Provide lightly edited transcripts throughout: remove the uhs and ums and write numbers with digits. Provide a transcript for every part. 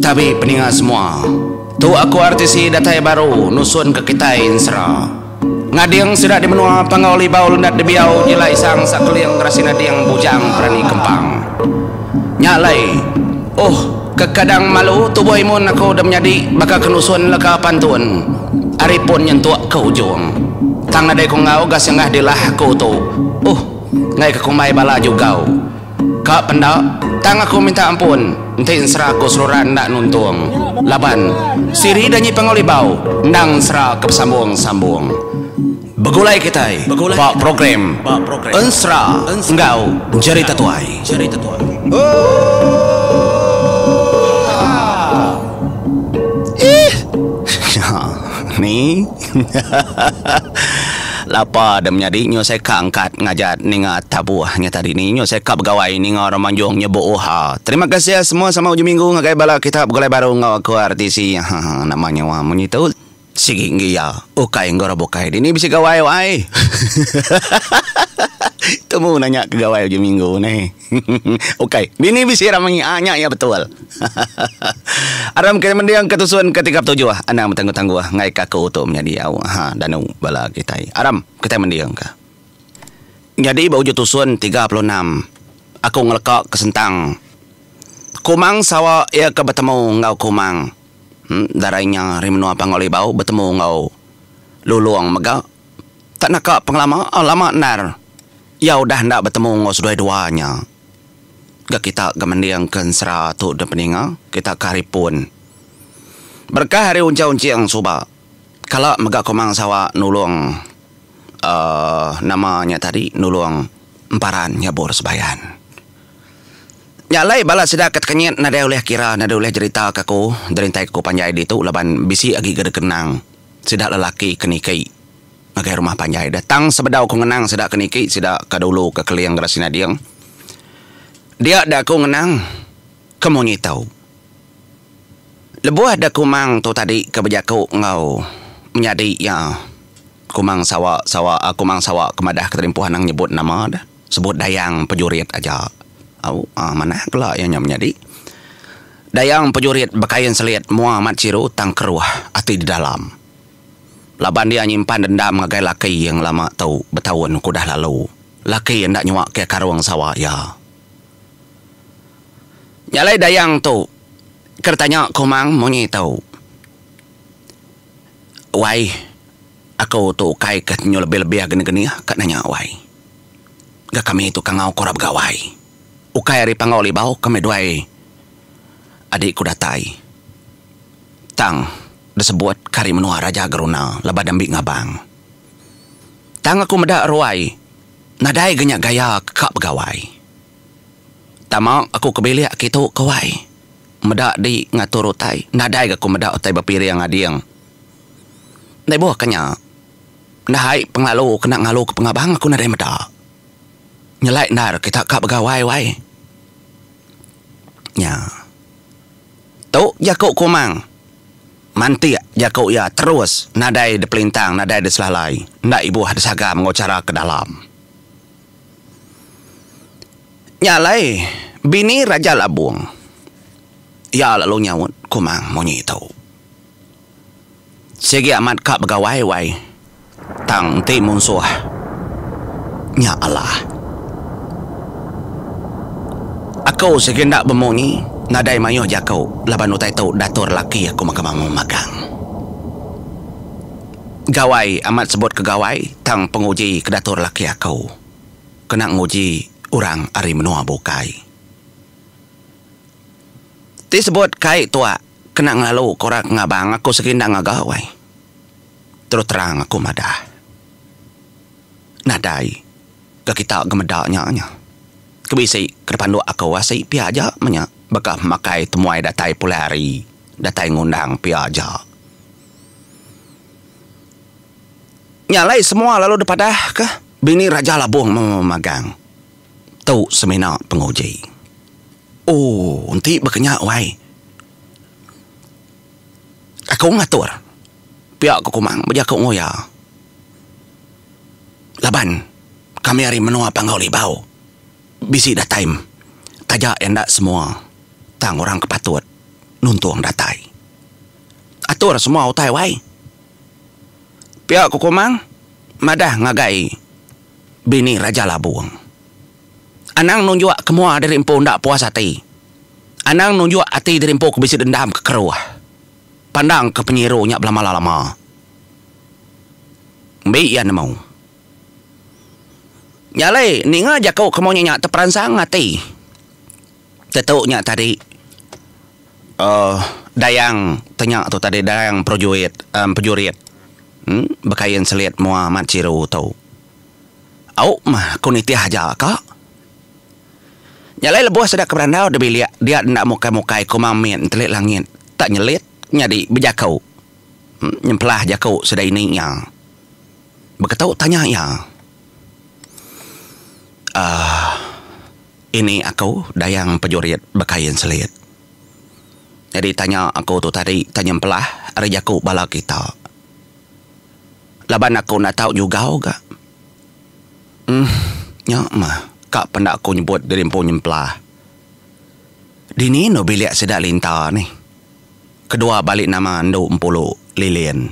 Tabi peninga semua. Tu aku RTC datai baru nusun ke kitai ensera. Ngading sida di menua Panggau Libau Lendat Dibiau Jila Isang Sakeling Gerasi Nading Bujang Berani Kempang. Nya alai, oh, kekadang malu tubuh imun aku udah menyadi baka ke nusun leka pantun ari pun nyentuk ke ujung. Tang nadai ku enggau ga singgah dilah aku tu. Oh, enggai ke kumbai bala jugau. Ka penda, tang aku minta ampun enti ensera aku seruran enda nuntung laban siri danyi Panggau Libau endang ensera ke besambung-sambung. Begulai kitai ba program Ensera enggau Jerita Tuai. Ih. Ni. Lapa da menyadi nyu seka angkat ngajat ninga tabuh nya tadi ni nyu seka begawai ninga orang manjung nyebuk oha. Terima kasih semua sama ujung minggu ngagai bala kita begulai baru enggau aku RTC. Haha nama nyawa munyi tu sigi enggi iya ukai enggau orang bukai dini bisi gawai wai. Temu nanya ke gawai ujung minggu neh. Ukai. Dini bisi rami ah nya iya betul. Aram kitai mending ke tusun ke 37 anang betangguh-tangguh ngai ka aku tu menyadi au ha danu bala kitai. Aram kitai mending ka. Nyadi ba ujung tusun 36 aku ngeleka ke sentang Kumang sawa iya ke betemu enggau Kumang Darai nya ari menua Panggau Libau betemu enggau Lulong mega. Tak naka pengelama lama endar iya udah enda betemu enggau seduai dua nya. Ga kita ga mending ke ensera tu dep peninga kita ke hari pun. Berkah hari unchau unching suba kala mega Kumang Sawa nulung uhh nama nya tadi nulung emparan nyabur sebayan. Nya alai bala sida ke tekenyit nadai ulih kira nadai ulih jerita ke aku derintai ke ku panjai ditu laban bisi agi ga dikenang sida lelaki ke niki. Ngagai rumah panjai deh. Tang sebedau ku ngenang sida ke niki sida ke dulu ke keling ke rasi nading. Dia deh aku ngenang ke munyi tu. Lebuh deh Kumang tu tadi ke bejaku enggau menyadi iya Kumang Sawa Sawa Kumang Sawa ke madah ke tadi empuh anang nyebut nama deh sebut Dayang Pejurit aja. Au manah kela iya nya menyadi. Dayang Pejurit bekain selit mua amat chiru tang keruh ati di dalam. Laban dia nyimpan dendam ngagai laki iya ngelama tu betaun ke udah lalu. Laki enda nyuaka karung sawa iya. Nya alai Dayang tu ke ditanya Kumang munyi tu. Wai, aku tu ukai ke nyu lebih-lebih genih-genih ka nanya wai. Ga kami tu kangau ke orang begawai. Ukai ari Panggau Libau kami duai adi ku datai. Tang disebut ke ari menua Raja Geruna laban ambi ngabang. Tang aku meda ruai nadai ga nya gaya ke ka begawai. Tama aku ke bilik kitu ke wai meda di ngatur utai nadai ga aku meda utai bepiring ading. Ndai buh ke nya ndai pengelalu kena ngalu ke pengabang aku nadai meda. Nyelai endar kita ka begawai wai. Nya. Tu jaku Kumang. Mantik jaku iya terus nadai dipelintang nadai diselalai enda ibuh disagam enggau chara ke dalam. Nya alai bini Raja Labung iya lalu nyaut Kumang munyi tu. Sigi amat ka begawai wai tang enti munsuh nya alah. Aku sigi enda bemunyi nadai mayuh jaku laban utai tu datur laki aku mega magang. Gawai amat sebut ke gawai tang penguji ke datur laki aku kena nguji orang ari menua bukai. Ti sebut kai tuak. Kena ngelalu ke orang ke ngabang aku sigi enda ngaga wai. Terus terang aku madah. Nadai ga kita ga meda nya nya. Ke bisi ke dipanduk aku asi pia aja meh nya baka pemakai temuai datai pulai hari datai ngundang pia aja. Nya alai semua lalu dipadah ka bini Raja Labung memagang. Tu semina penguji. Ooh enti baka nya wai. Aku ngatur pia ku Kumang bejaku enggau iya. Laban kami ari menua Panggau Libau bisi datai taja iya enda semua. Tang orang ke patut nuntung datai. Atur semua utai wai. Pia ku Kumang madah ngagai bini Raja Labung. Anang nunjuk ke mua diri empu enda puas ati. Anang nunjuk ati diri empu ke bisi dendam ke keruh. Pandang ke penyiru nya belama-lama. Ambi iya nemu. Nya alai ninga jaku ke munyi nya teperansang ati. Tetu nya tadi uhh dayang tenya tu tadi dayang perujuit uhh pejurit uhh bekain selit mua amat chiru tu. Au mah aku nitih aja ka. Nya alai lebuh sida ke berandau da bilik dia enda mukai-mukai kumang mit entelit langit tak nyelit nyadi bejaku nyempelah jaku sida ini iya. Beketu tanya iya. Aaa ini aku dayang pejurit bekain selit. Nyadi tanya aku tu tadi tak nyempelah ari jaku bala kita. Laban aku enda tau jugau ga. Uhh nya mah ka penda aku nyebut diri empu nyempelah. Dini endo bilik sida linta nih. Kedua bali nama endu empulu lilin.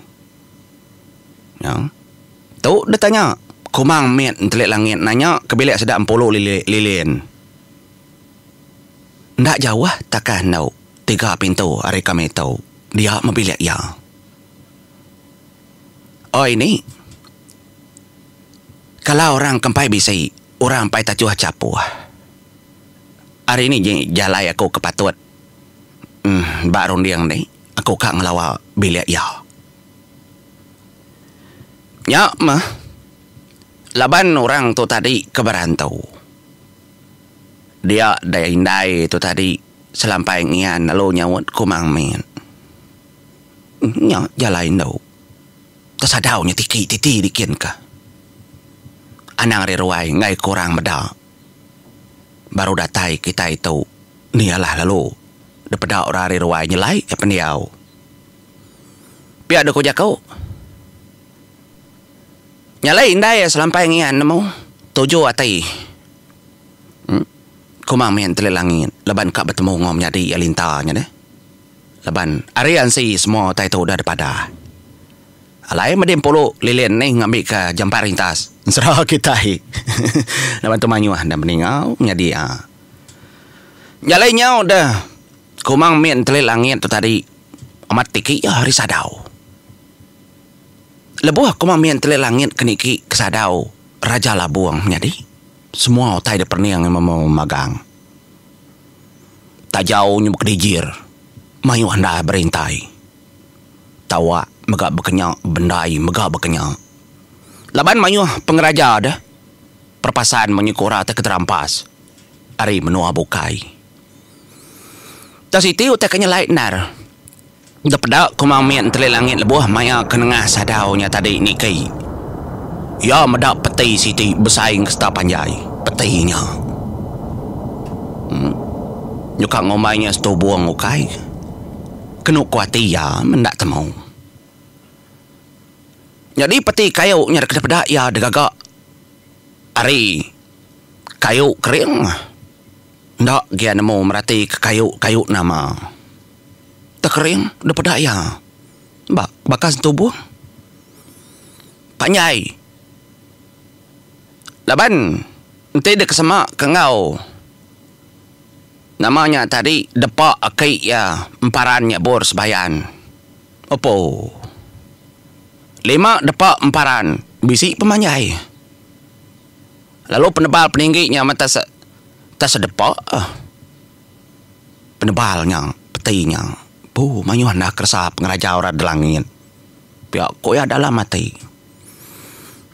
Nya. Tu deh tanya. Kumang mit entelik langit nanya ke bilik sida empulu lilin. Enda jauh takah endu tiga pintu ari kami tu dia meh bilik iya. Oi ni. Kala orang ke empai bisi, orang empai tachuh chapuh. Ari ni jalai aku ke patut uhh ba runding ni aku ka ngelawa bilik iya. Nya meh laban orang tu tadi ke berantu. Dia deh indai tu tadi selampai ngian lalu nyaut Kumang Mit. Nya jalai endu. Tesadau nya tiki titi dikin ka. Anang ari ruai enggai ke orang meda. Baru datai kitai tu ni alah lalu dipeda orang ari ruai nyelai ka pendiau. Pia deh ku jaku. Nya alai indai selampai ngian nemu tuju ati Kumang Min Telik Langit laban ka betemu enggau menyadi iya Linta nya deh. Laban ari ansi semua utai tu udah dipadah. Alai medi empulu lilin nih ngambika jampat rintas ensera kitai. Laban tu mayuh enda meningau menyadi iya. Nya alai nyau deh Kumang Min Telik Langit tu tadi amat tiki iya ari sadau. Lebuh Kumang Min Telik Langit ke niki ke sadau Raja Labung menyadi semua utai diperening iya memagang. Tajau nya bekedijir mayuh enda berintai. Tawak mega bekenya bendai mega bekenya. Laban mayuh pengeraja deh perepasan munyi ku orang ti keterampas ari menua bukai. Tang siti utai ke nyelai endar. Deh peda Kumang Mit enteli langit lebuh maya ke nengah sadau nya tadi niki. Iya meda peti siti besai engkesta panjai. Peti nya. Em. Nyuka ngumbai nya setubung ukai. Kenu ku ati iya menda temu. Nyadi peti kayu nya deka dipeda iya digaga ari kayu kering. Enda gia nemu meratika kayu-kayu nama. Tekering deh peda iya. Ba baka sentubuh. Panjai. Laban enti dek sema ke enggau nama nya tadi depa aki iya emparan nya bur sebayan. Opo. Lima depa emparan bisi pemanjai. Lalu penebal peninggi nya meh ta sedepa. Penebal nya, peti nya. Puh mayuh enda keresa pengeraja orang da langit. Pia ku iya dalam ati.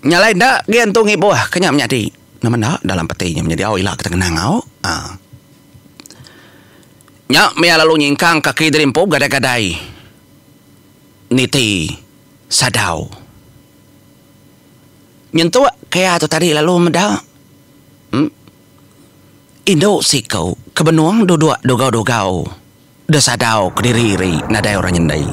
Nya alai enda gi antu ngibuh ke nya menyadi. Nama enda dalam peti nya menyadi au ila kita ngenang au. Aa. Nya mih iya lalu nyingkang kaki diri empu gadai-gadai niti sadau. Nyentuk ke iya tu tadi lalu meda. Em. Indu siku ke benung duduk dugau-dugau deh sadau kediri iri nadai orang nyendi.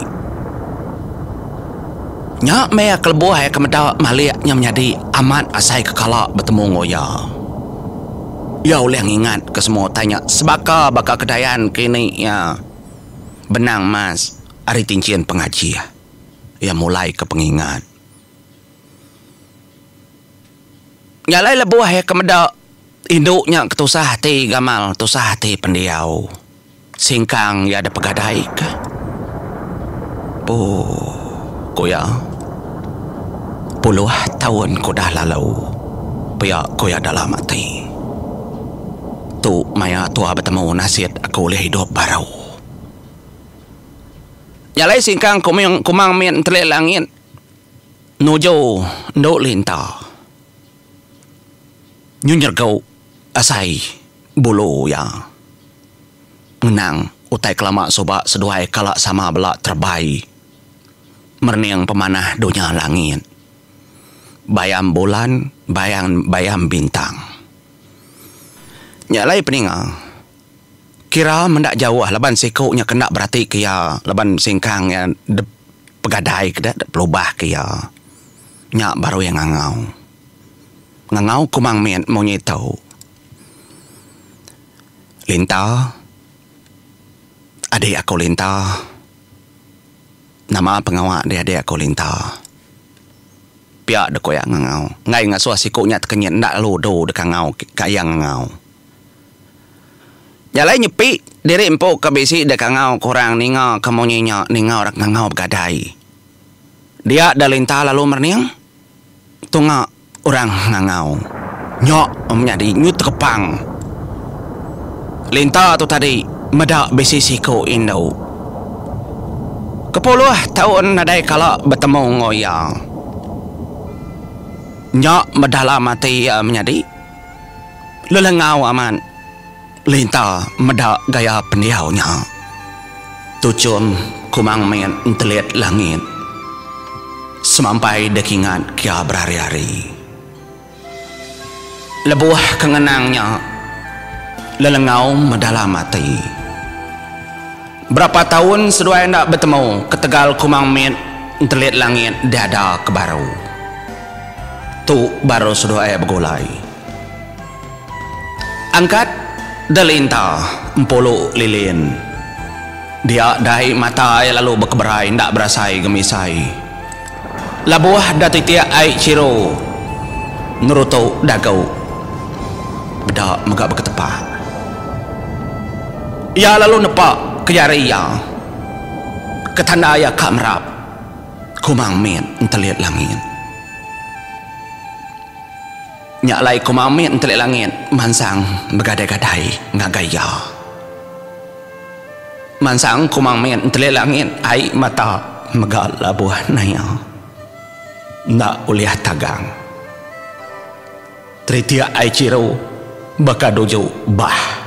Nya meh ke lebuh iya ke meda malik nya menyadi amat asai ke kala betemu enggau iya. Iya ulih ngingatka semua utai nya sebaka baka kedayan ke ini iya benang mas ari tinchin pengajih. Iya mulaika pengingat. Nya alai lebuh iya ke meda indu nya ke tusah ati gamal tusah ati pendiau. Singkang iya dipegadaika. Puh, ku iya. Puluh taun ke udah lalu, pia ku iya dalam ati. Tu maya tua betemu nasit aku ulih idup baru. Nya alai singkang kuming kumang mit entelik langit nuju endu linta. Nyu nyeregu asai bulu iya. Ngenang utai kelama suba seduai kala sama bela terebai merening pemanah dunya langit. Bayam bulan bayang bayam bintang. Nya alai peninga kira menda jauh laban siku nya kena berati ke iya laban singkang iya dep pegadai ke dep pelubah ke iya. Nya baru iya ngangau. Ngangau kumang mit munyi tu. Linta, adik aku Linta. Nama pengawa dih adik aku Linta. Pia dek ku iya ngangau. Enggai ngasuh siku nya tekenyit enda lalu udu deka ngangau ka iya ngangau. Nya alai nyepi diri empu ke bisi deka ngangau ke orang ninga ke munyi nya ninga orang ngangau begadai. Dia da Linta lalu merening tunga. Orang ngangau. Nya menyadi nyu tekepang. Linta tu tadi meda bisi siku indu. Kepuluh taun nadai kala betemu enggau iya. Nya medalam ati iya menyadi. Lelengau amat. Linta meda gaya pendiau nya. Tuchum Kumang Mit entelit langit. Semampai dek ingat kia berari-ari. Lebuh ke ngenang nya, lelengau medalam ati. Berapa taun seduai enda betemu ketegal Kumang Mit entelit langit diada ke baru. Tu baru seduai begulai. Angkat Delinta empulu lilin. Dia dai mata iya lalu bekeberai enda berasai gemisai. Labuh da titik ai chiru ngerutu dagu. Beda mega beketepak. Iya lalu nepa ke jari iya. Ke tanda iya ka merap Kumang Mit entelit langit. Nya alai ku Mamit entelik langit mansang begadai-gadai ngagai iya. Mansang ku Mamit entelik langit ai mata mega labuh naya. Enda ulih tagang. Teritik ai chiru baka duju bah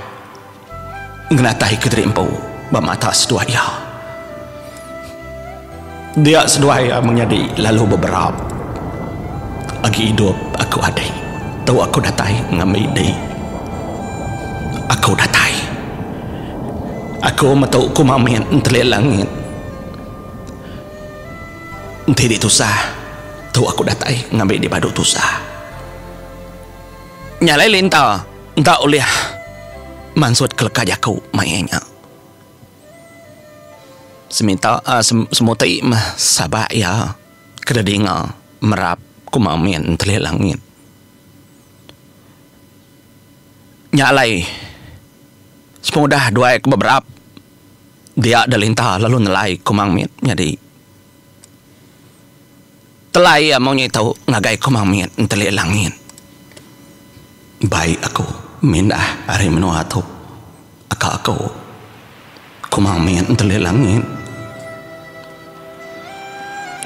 ngenatai kediri empu ba mata seduai iya. Dia seduai iya menyadi lalu beberap. Agi idup aku adi. Tu aku datai ngambi di. Aku datai. Aku metu ku mamit entelit langit. Enti di tusah, tu aku datai ngambi di badu tusah. Nya alai Linta enda ulih mansut ke leka jaku maya nya. Seminta semuti meh sabak iya ke dedinga merap kuma min entelik langit. Nya alai sepengudah duai ke beberap dia delinta lalu nelai Kumang Mit nyadi. Telai iya munyi tu ngagai Kumang Mit entelik langit. Bai aku mindah ari menua tu. Aka aku. Kumang Mit entelik langit.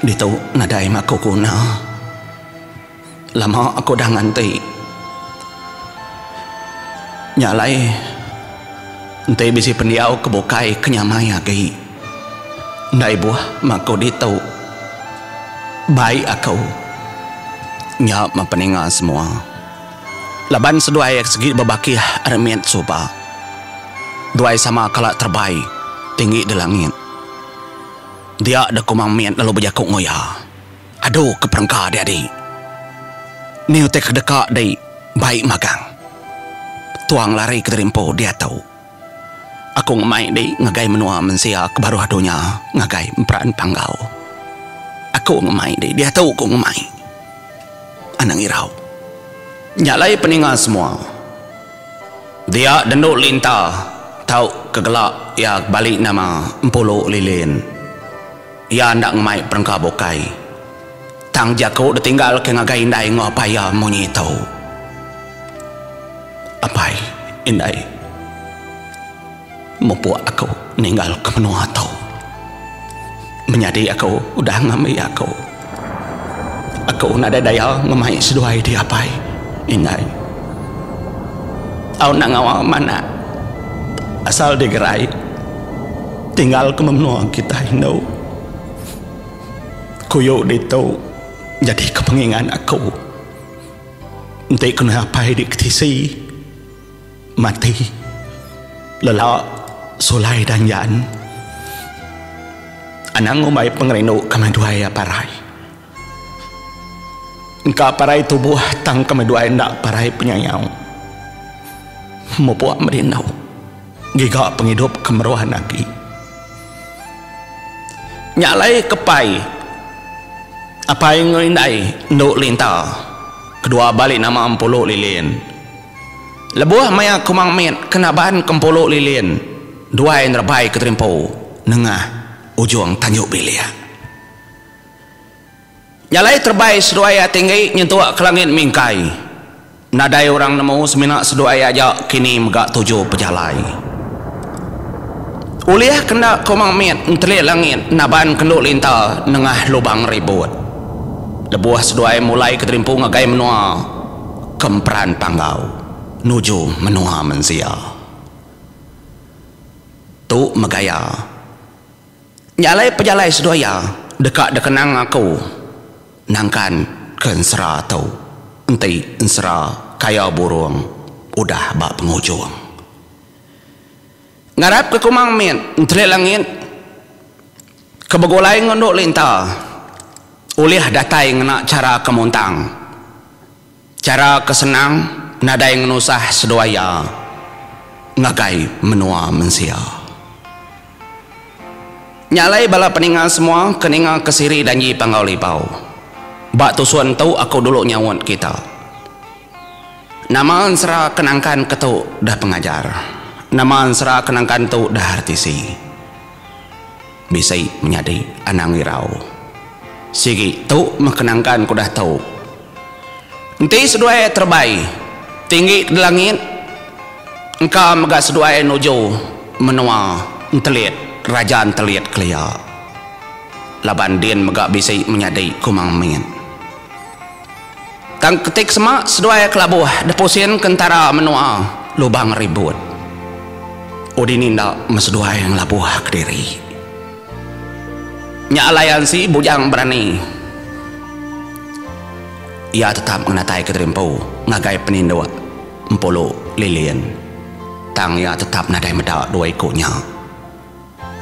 Ditu nadai meh aku guna. Lama aku udah nganti. Nya alai enti bisi pendiau ke bukai ke nyamai agi. Enda ibuh meh aku ditu. Bai aku. Nya meh peninga semua. Laban seduai sigi bebakih ari mit suba. Duai sama kala terebai tinggi di langit. Dia deh Kumang Mit lalu bejaku enggau iya. Adu ke perengka di adi. Ni utai ke deka di bai magang. Tuang lari kediri empu diatu. Aku ngemai di ngagai menua mensia ke baruh dunya ngagai Emperan Panggau. Aku ngemai di diatu ku ngemai. Anang irau. Nya alai peninga semua. Dia dendu linta tau ke gela iya bali nama Empulu Lilin. Iya enda ngemai perengka bukai. Tang jaku ditinggalka ngagai indai enggau apai iya munyi tu. Apai, indai, mupuk aku ninggalka menua tu. Menyadi aku udah ngambi aku. Aku nadai daya ngemai seduai di apai, indai. Tau enda ngawa manah asal digerai tinggalka menua kitai endu. Kuyu ditu nyadika pengingat aku. Enti kena apai di ketisi mati lela sulai danjan. Anang ngumbai pengerindu kami duai iya parai. Engka parai tubuh tang kami duai enda parai penyayau. Mupuk merindu giga pengidup ke meruan agi. Nya alai kepai apai enggau indai endu linta kedua bali nama Empulu Lilin. Lebuh maya Kumang Mit ke naban ke Empulu Lilin duai nerebai ke terimpu nengah ujung tanju bilik. Nya alai terebai seduai iya tinggi nyentuk ke langit mingkai. Nadai orang nemu semina seduai aja kini mega tuju pejalai. Ulih kenda Kumang Mit entelit langit naban kendu linta nengah lubang ribut. Lebuh seduai mulai ke terimpu ngagai menua ke Emperan Panggau nuju menua mensia. Tu megaya. Nya alai pejalai seduai iya deka dikenang aku nangkan ke ensera tu enti ensera kaya burung udah ba pengujung. Ngarap ke Kumang Mit Entelit Langit ke begulai enggau Endu Linta ulih datai ngena chara ke muntang. Chara ke senang nadai ngenusah seduai iya ngagai menua mensia. Nya alai bala peninga semua ke ninga ke siri danji Panggau Libau. Ba tusun tu aku dulu nyaut kita. Nama ensera ke nangkan ke tu dah pengajar. Nama ensera ke nangkan tu dah RTC. Bisi menyadi anang irau. Sigi tu meh ke nangkan ke udah tu. Enti seduai terebai tinggi di langit engka mega seduai nuju menua Entelit Raja Entelit kelia. Laban din mega bisi menyadi Kumang Mit. Tang ketik sema seduai kelabuh depusin ke entara menua lubang ribut. Udi ninda meh seduai ngelabuh kediri. Nya alai ansi bujang berani. Iya tetap ngenatai kediri empu ngagai peninduk Empulu Lilin. Tang iya tetap nadai meda dua iku nya.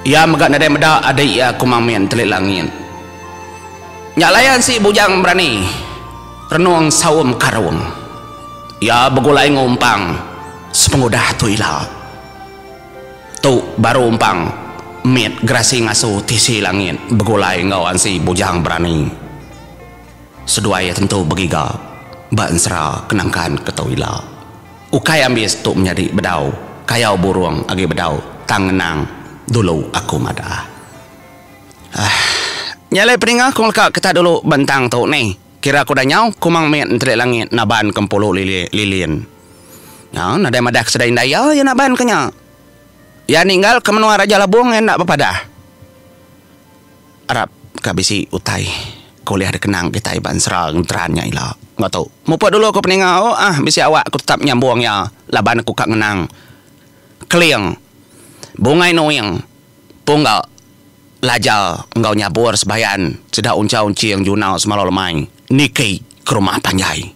Iya mega nadai meda adik iya Kumang Min telit langit. Nya alai ansi bujang berani renung saum karung. Iya begulai enggau umpang sepengudah tu ila. Tu baru umpang mit gerasi ngasu tisi langit begulai enggau ansi bujang berani. Seduai iya tentu begiga ba ensera kenangkan ke tu ila. Ukai ambis tu menyadi bedau kayau burung agi bedau tang ngenang dulu aku madah. Ahh. Nya alai peninga ku ngeleka kita dulu bentang tu nih. Kira ku udah nyau kumang mit entelik langit naban ke empulu lilin. Nya nadai madah ke sida indai iya iya naban ke nya. Iya ninggal ke menua Raja Labung iya enda bepadah. Arap ka bisi utai ke ulih dikenang kitai ba ensera ngeteran nya ila. Enggau tu, mupuk dulu ku peninga oh ah bisi awak aku tetap nyambung iya laban aku ka ngenang Keling, Bungai Nuing, Pungga, Laja enggau Nyabur sebayan sida uncha unching junau semalau lemai niki ke rumah panjai.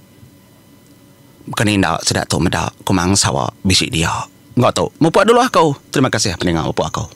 Bukan enda sida tu meda Kumang Sawa bisi dia. Enggau tu, mupuk dulu aku. Terima kasih peninga mupuk aku.